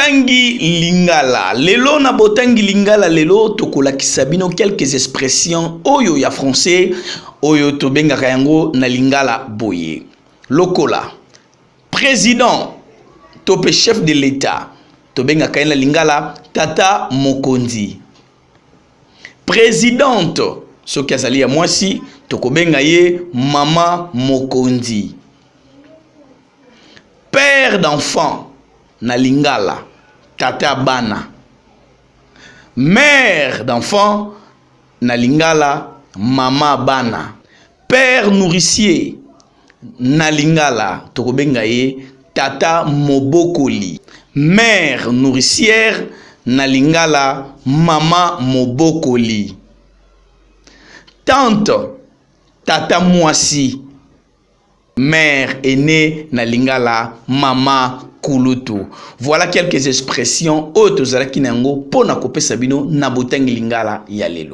Botangi Lingala lelo. Na Botangi Lingala lelo, tokolakisa bino quelques expressions oyo ya français oyo tobengaka yango na lingala boye. Lokola président to mpe chef de l'État, tobengaka ye na lingala tata mokonzi. Présidente, soki azali ya mwasi, tokobenga ye mama mokonzi. Père d'enfant na lingala, tata bana. Mère d'enfant na lingala, mama bana. Père nourricier na lingala, tokobenga ye tata mobokoli. Mère nourricière na lingala, mama mobokoli. Tante, tata mwasi. Mère aînée na lingala, mama kulutu. Voilà quelques expressions oyo tozalaki na yango mpona kopesa bino na Botangi Lingala ya lelo.